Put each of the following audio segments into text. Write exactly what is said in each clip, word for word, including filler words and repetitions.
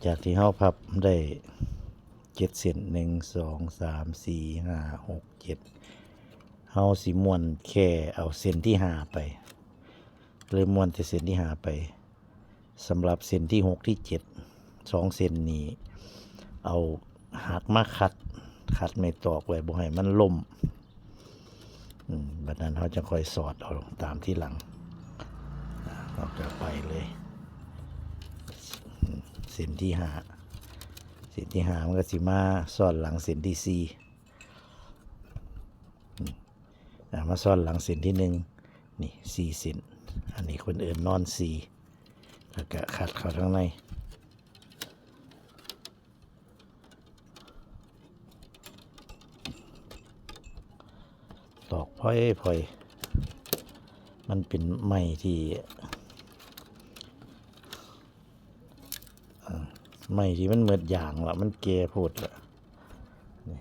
จากที่เฮาพับได้เจ็ดเส้น หนึ่ง สอง สาม สี่ ห้า หก เจ็ด เฮาสิม้วนแค่เอาเส้นที่ห้าไป เลยม้วนแต่เส้นที่ห้าไป สำหรับเส้นที่หก ที่เจ็ด สองเส้นนี้ เอาหักมาขัด ขัดไม้ตอกไว้บ่ให้มันล้ม อืม บัดนั้นเฮาจะค่อยสอดเอาตามที่หลัง อ่า เราก็ไปเลย อืม เส้นที่ห้า เส้นที่ห้ามันก็สิมาซ้อนหลังเส้นที่สี่ อืม อ่า มาซ้อนหลังเส้นที่หนึ่ง นี่ สี่เส้น อันนี้คนเอิ้นนอนสี่ แล้วก็ขัดเข้าทางใน ตอกพลอยๆ มันเป็นไม้ที่ อ่า ไม้ที่มันเมิดยางละ มันแก่โพดละ นี่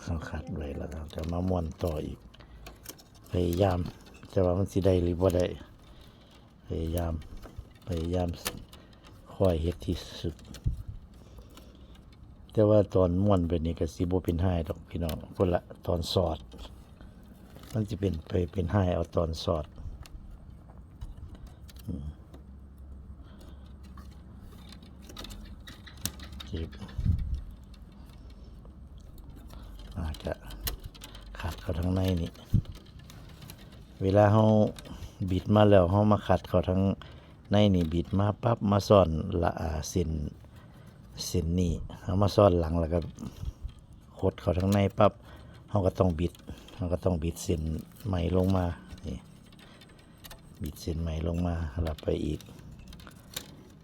เราขัดไว้แล้ว เราจะมาม้วนต่ออีก พยายาม แต่ว่ามันสิได้หรือบ่ได้ พยายาม พยายาม ค่อยเฮ็ดที่สุด แต่ว่าตอนม้วนไปนี่ก็สิบ่เป็นไฮดอกพี่น้อง พุ้นละ ตอนสอด มันสิเป็นไปเป็นไฮเอาตอนสอด อืม เก็บ อ่า ก็ขัดเข้าทางในนี่ เวลาเราบิดมาแล้ว เรามาขัดเข้าทางในนี่ บิดมาปั๊บ มาซ้อนละ อ่า เส้น เส้นนี้ เอามาซ้อนหลัง แล้วก็ขดเข้าทางในปั๊บ เราก็ต้องบิด เราก็ต้องบิดเส้นใหม่ลงมา นี่ บิดเส้นใหม่ลงมา แล้วไปอีก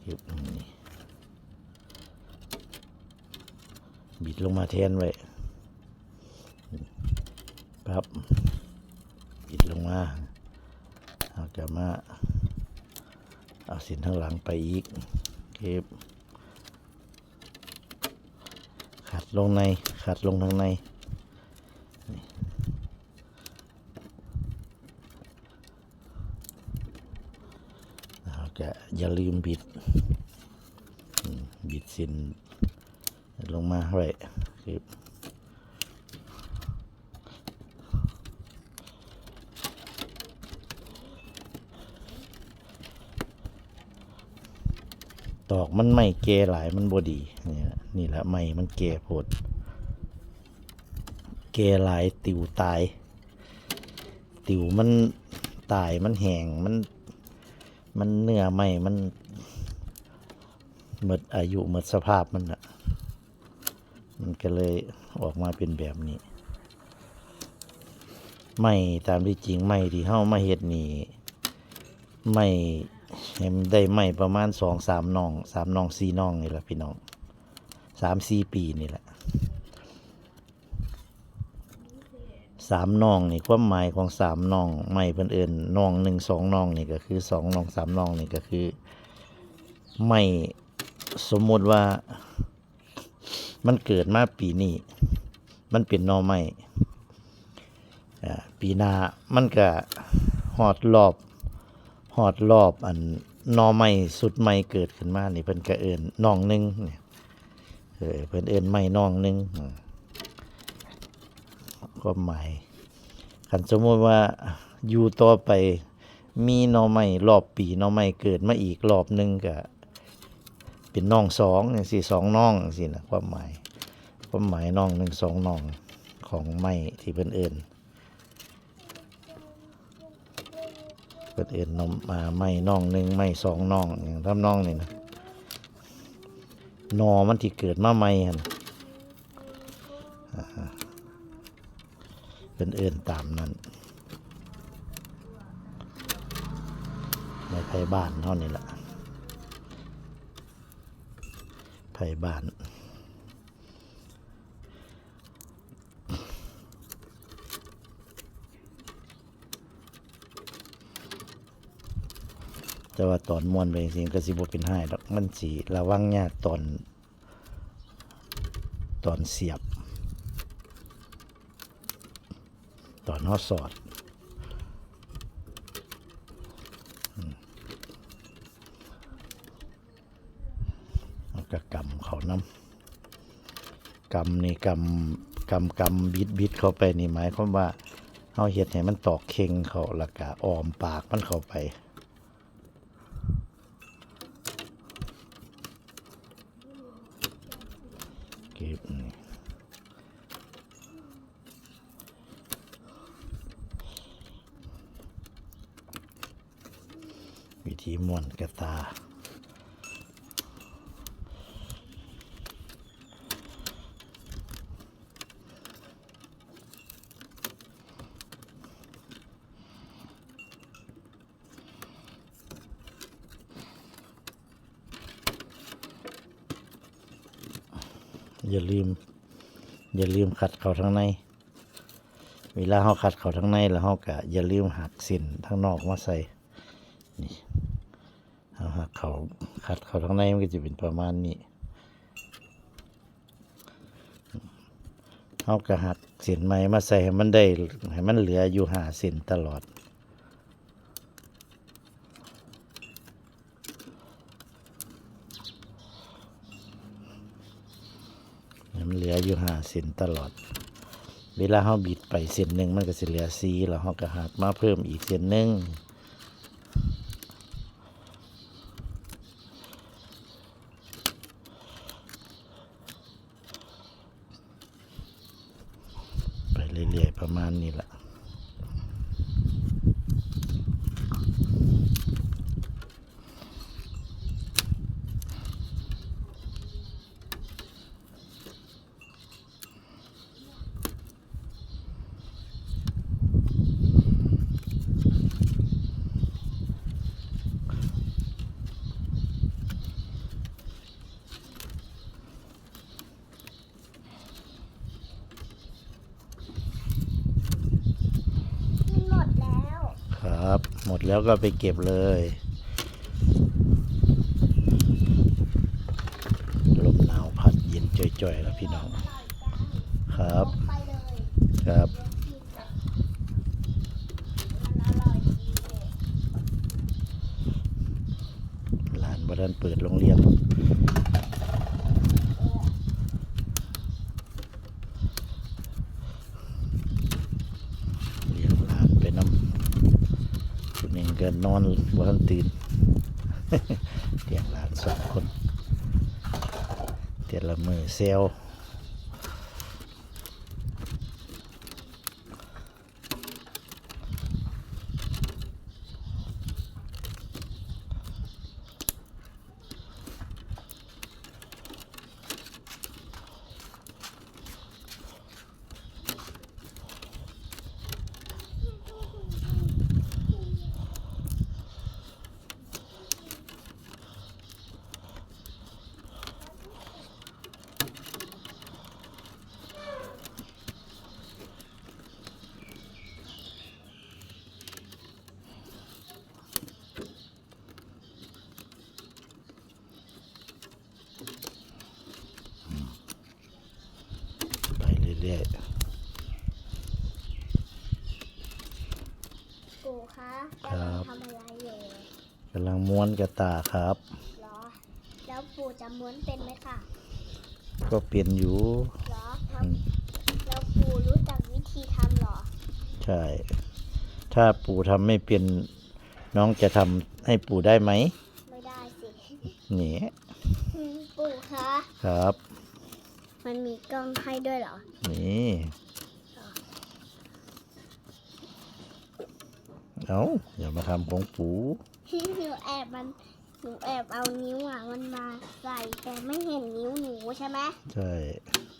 ยึบ นี่ บิดลงมาแทนไว้ ปั๊บ บิดลงมา เราก็มา เอาเส้นทางหลังไปอีก เก็บ ขัดลงใน ขัดลงทางใน นี่ แล้วก็อย่าลืมบิด อืม บิดเส้นลงมาไว้ คือ ตอกมันไม้แก่หลายมันบ่ดี นี่ละ นี่ละ ไม้มันแก่โพด แก่หลาย ติวตาย ติวมันตาย มันแห้ง มัน มันเนื้อไม้มันหมดอายุ หมดสภาพมันน่ะ มันก็เลยออกมาเป็นแบบนี้ ไม้ ตามที่จริงไม้ที่เฮามาเฮ็ดนี่ ไม้ ให้มันได้ไม้ประมาณสองสามน่อง สามน่องสี่น่องนี่แหละพี่น้อง สามสี่ปีนี่แหละ สามน่องนี่ ความหมายของสามน่อง ไม้เพิ่นเอิ้นน่องหนึ่งสองน่องนี่ก็คือสองน่องสามน่องนี่ก็คือ ไม้ สมมุติว่า มันเกิดมาปีนี้ มันเป็นหน่อไม้ อ่า ปีหน้ามันก็ฮอดรอบ ฮอดรอบอันหน่อไม้ชุดใหม่เกิดขึ้นมานี่ เพิ่นก็เอิ้นน่องหนึ่งนี่ เออ เพิ่นเอิ้นไม้น่องหนึ่ง อืม ความหมาย คันสมมุติว่าอยู่ต่อไป มีหน่อไม้รอบปี หน่อไม้เกิดมาอีกรอบหนึ่งก็เป็นน่องสองจังซี้ สองน่องจังซี้นะ ความหมาย ความหมายน่องหนึ่งสองน่องของไม้ที่เพิ่นเอิ้น เพิ่นเอิ้นหน่อ อ่า ไม้น่องหนึ่ง ไม้สองน่อง หยังทำนองนี้นะ หน่อมันที่เกิดมาใหม่หั่น อ่า เพิ่นเอิ้นตามนั้น ไม้ไผ่บ้านเฮานี่ล่ะ ไผ่บ้าน แต่ว่าตอนม้วนไปจังซี้ก็สิบ่เป็นไฮดอก มันสิระวังยากตอน ตอนเสียบ ตอนเฮาสอด อืม แล้ว กะกำเข้านำ กำนี่กำ กำ กำ บิด บิดเข้าไปนี่หมายความว่าเฮาเฮ็ดให้มันตอกเข่งเข้า แล้วกะอ้อมปากมันเข้าไป เก็บนี่ วิธีม้วนกะต่า อย่าลืม อย่าลืมขัดเข้าทางใน เวลาเฮาขัดเข้าทางในแล้วเฮากะอย่าลืมหักเส้นทางนอกมาใส่ นี่ เฮาหักเข้า ขัดเข้าทางในมันก็จะเป็นประมาณนี้ เฮากะหักเส้นใหม่มาใส่ให้มันได้ ให้มันเหลืออยู่ห้าเส้นตลอด ให้มันเหลืออยู่ห้าเส้นตลอด เวลาเฮาบิดไปเส้นหนึ่งมันก็สิเหลือสี่ แล้วเฮากะหักมาเพิ่มอีกเส้นหนึ่ง ไปเรื่อยๆ ประมาณนี้แหละ มันหมดแล้ว ครับ หมดแล้วก็ไปเก็บเลย ลมหนาวพัดเย็นจ่อยๆ แล้วพี่น้อง ครับ ไปเลย ครับ มันอร่อยดี หลานบ่ทันเปิดโรงเรียน เลี้ยงหลานไปนำ ผู้หนึ่งก็นอนบ่ทันตื่น เลี้ยงหลานสองคน แต่ละมื้อแซว ไปเรื่อยๆ ปู่คะ ครับ กำลังทำอะไรอยู่ กำลังม้วนกะต่าครับ เหรอ แล้วปู่จะม้วนเป็นไหมคะ ก็เป็นอยู่ เหรอ แล้ว อืม แล้วปู่รู้จักวิธีทำเหรอ ใช่ ถ้าปู่ทำไม่เป็น น้องจะทำให้ปู่ได้ไหม ไม่ได้สิ นี่ อืม ปู่คะ ครับ มันมีกล้องให้ด้วยเหรอ นี่ เอ้า อย่ามาทำของปู่ หนูแอบมัน หนูแอบเอานิ้วอ่ะ มันมาใส่ แต่ไม่เห็นนิ้วหนูใช่ไหม ใช่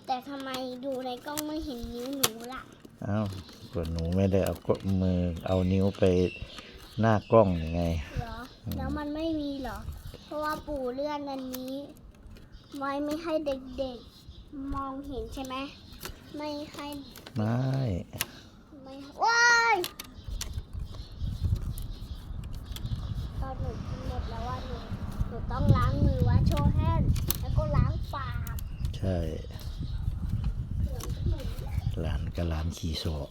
แต่ทำไมดูในกล้องไม่เห็นนิ้วหนูล่ะ เอ้า ก็หนูไม่ได้เอาก็มือ เอานิ้วไปหน้ากล้องยังไง เหรอ อืม แล้วมันไม่มีเหรอ เพราะว่าปู่เลื่อนอันนี้ ไว้ไม่ให้เด็กๆ มองเห็นใช่ไหม ไม่ให้ ไม่ ไม่ ว้าย ตอนหนูกินหมดแล้วว่าหนู หนูต้องล้างมือว่าโชว์แฮนด์ แล้วก็ล้างปาก ใช่ หลานกับหลานขี้โซะ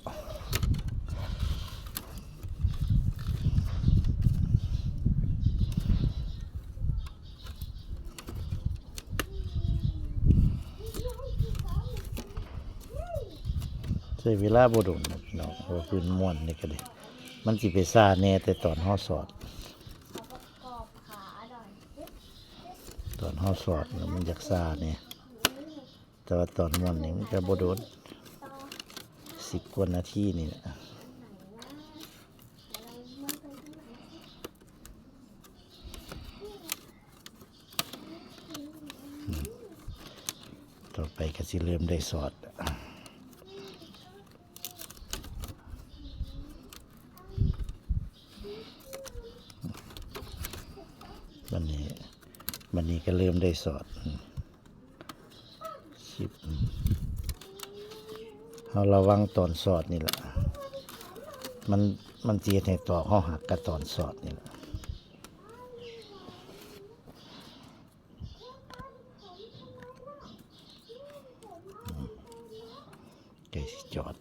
ใช้เวลาบ่โดนดอกพี่น้อง เพราะว่าปืนม่วนนี่ก็ได้ มันสิไปซ่าแหน่แต่ตอนเฮาสอด ตอนเฮาสอดน่ะมันอยากซ่าแหน่ แต่ว่าตอนม่วนนี่มันก็บ่โดน สิบกว่านาทีนี่แหละ ต่อไปก็สิเริ่มได้สอด บัดนี้ บัดนี้ก็เริ่มได้สอด สิบ เฮาระวังตอนสอดนี่แหละ มัน มันสิเฮ็ดให้ตอกเฮาหักกับตอนสอดนี่แหละ ใกล้สิจอด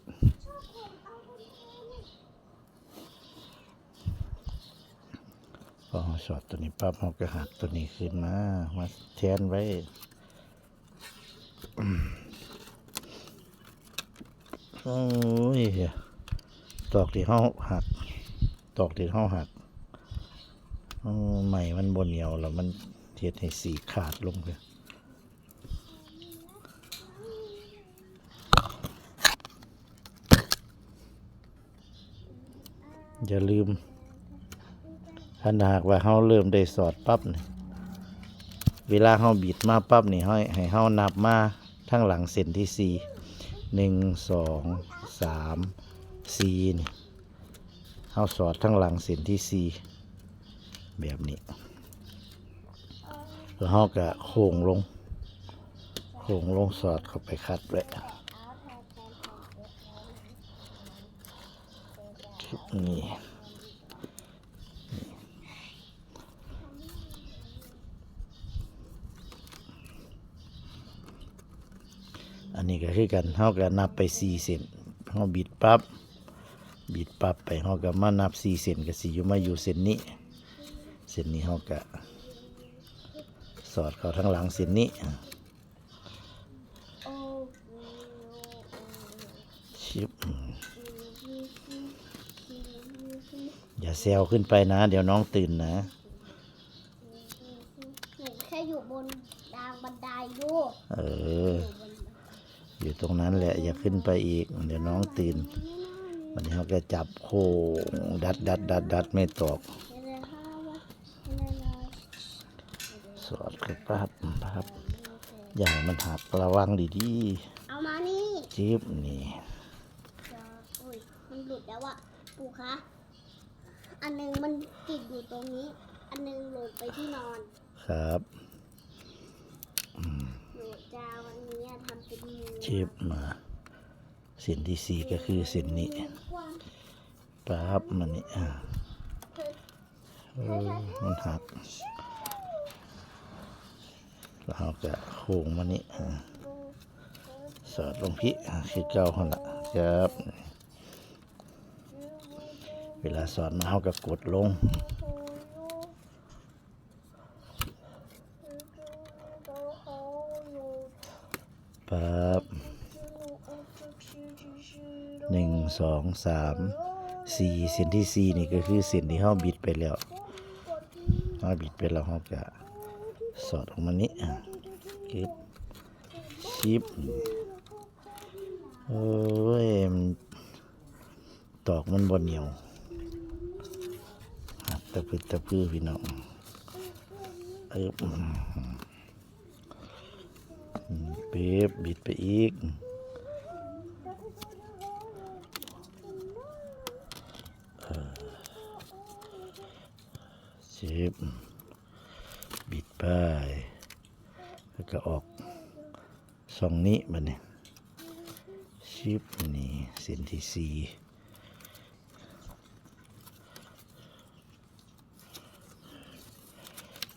พอเฮาสอดตัวนี้ปั๊บ เฮาก็หักตัวนี้ขึ้นมา มาแทนไว้ โอ้ย ตอกที่เฮาหัก ตอกที่เฮาหัก โอ้ ไม้มันบ่เหนียวแล้ว มันเฮ็ดให้สีขาดลงเลย อย่าลืม ถ้าหากว่าเฮาเริ่มได้สอดปั๊บนี่ เวลาเฮาบิดมาปั๊บนี่ ให้ ให้เฮานับมาทางหลังเส้นที่สี่ หนึ่ง สอง สาม สี่ นี่ เฮาสอดทางหลังเส้นที่สี่ แบบนี้ แล้วเฮาก็โค้งลง โค้งลงสอดเข้าไปคัดไว้ นี่ อันนี้ก็คือกัน เฮาก็นับไปสี่เส้น เฮาบิดปั๊บ บิดปั๊บไป เฮาก็มานับสี่เส้น ก็สิอยู่มาอยู่เส้นนี้ เส้นนี้เฮาก็สอดเข้าทางหลังเส้นนี้ ชิบ อย่าแซวขึ้นไปนะ เดี๋ยวน้องตื่นนะ หนูแค่อยู่บนรางบันไดลูก เออ อยู่บน อยู่ตรงนั้นแหละ อย่าขึ้นไปอีก เดี๋ยวน้องตื่น วันนี้เขาก็จับโค้งดัดดัดดัดดัดไม่ตอก เดี๋ยวนะ สอดเข้าปั๊บปั๊บ อย่าให้มันหัก ระวังดีๆ เอามานี่ จิ๊บ นี่ จะ อุ้ย มันหลุดแล้วอะ ปู่คะ อันหนึงมันติดอยู่ตรงนี้ อันหนึงหล่นไปที่นอน ครับ อืม หนูจะเอาอันนี้ทำเป็นมือ จิ๊บ มา เส้นที่สี่ก็คือเส้นนี้ ความ ปั๊บ มานี่ อ่า เออ มันหัก แล้วเราก็โค้งมานี่ อ่า สอดลงพี้ อ่า คือเก่าหั่นล่ะ ครับ เวลาสอดมา เราก็กดลง ปั๊บ หนึ่ง สอง สาม สี่ เส้นที่สี่นี่ก็คือเส้นที่เราบิดไปแล้ว เราบิดไปแล้ว เราก็สอดออกมานี้ อ่ะ กึ๊บ ชิบ โอ้ย มัน ตอกมันบ่เหนียว หักตะพึดตะพือพี่น้อง เอิบ อืม ปิ๊บ บิดไปอีก เออ ชิบ บิดไป แล้วก็ออก ช่องนี้บัดนี้ ชิบ นี่ เส้นที่สี่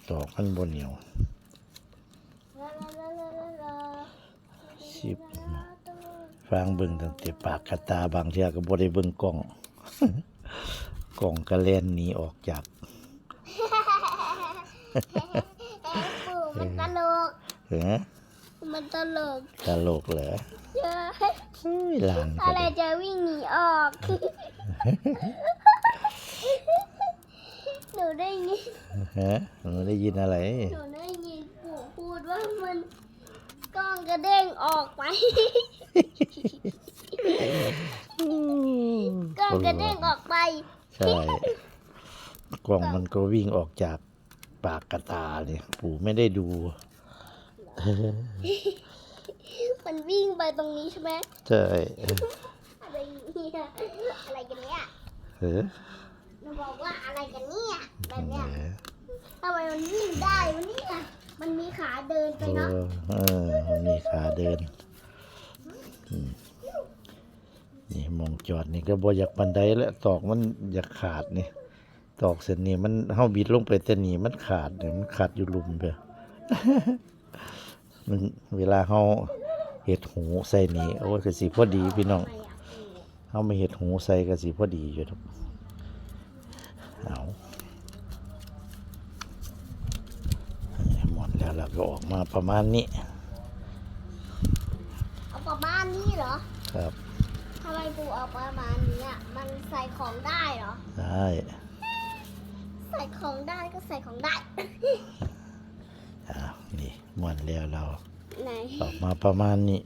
ตอกมันบ่เหนียว ชิบ ฟังเบิ่งตั้งแต่ปากกะตา บางเทื่อก็บ่ได้เบิ่งกล้อง กล้องก็แล่นหนีออกจาก ปู่มันตลก เออ มันตลก ตลกเหรอ ใช่ เฮ้ยหลานก็ อะไร ได้ จะวิ่งหนีออก หนูได้ยิน ฮะหนูได้ยินอะไร หนูได้ยินปู่พูดว่ามันกล้องกระเด้งออกไป กล้องกระเด้งออกไป ใช่กล้องมันก็วิ่งออกจากปากกระตาเนี่ยปู่ไม่ได้ดู มันวิ่งไปตรงนี้ใช่ไหม ใช่ อะไรเนี่ยอะไรกันเนี่ย เออ หนูบอกว่าอะไรกันเนี่ยแบบเนี้ย เออ ทำไมมันวิ่งได้วะเนี่ยมันมีขาเดินไป เอ เนาะ อเออมันมีขาเดินอืมนี่หม่องจอดนี่ก็บ่อยากปานใดแล้วตอกมันอยากขาดนี่ ตอกเส้นนี้มันเฮาบิดลงไปแต่นี่มันขาดเนี่ยมันขาดอยู่หลุมไป มันเวลาเฮาเฮ็ดหูใส่นี่โอ้ยก็สิพอดีพี่น้อง เฮามาเฮ็ดหูใส่ก็สิพอดีอยู่ดอกเอาม้วนแล้วเราก็ออกมาประมาณนี้ เอาประมาณนี้เหรอ ครับ ทำไมปู่เอาประมาณนี้อ่ะมันใส่ของได้เหรอ ได้ ใส่ของได้ก็ใส่ของได้ อ้าวนี่ม้วนแล้วเรา ไหน ออกมาประมาณนี้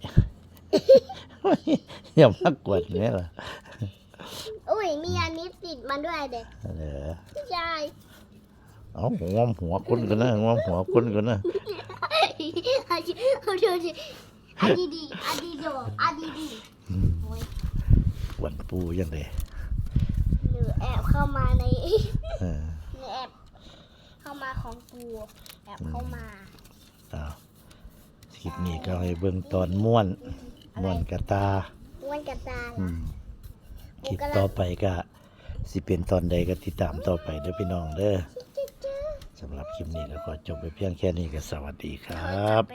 อย่ามากวนแม่ล่ะ อุ้ยมีอันนี้ติดมาด้วยเด็ก เออ พี่ชาย เอางอมหัวคนกันนะงอมหัวคนกันนะ เอาดูดิอันดีดีอันดีดีอันดีดี อืม โอ้ย กวนปู่ยังไง หนูแอบเข้ามาใน เออ หนูแอบเข้ามาของปู่แอบเข้ามา เอาคลิปนี้ก็ให้เบิ่งตอนม้วนม้วนกระตา ม้วนกระตา อืมคลิปต่อไปก็สิเป็นตอนใดก็ติดตามต่อไปเด้อพี่น้องเด้อสำหรับคลิปนี้ก็ขอจบไปเพียงแค่นี้ก็สวัสดีครับ ไป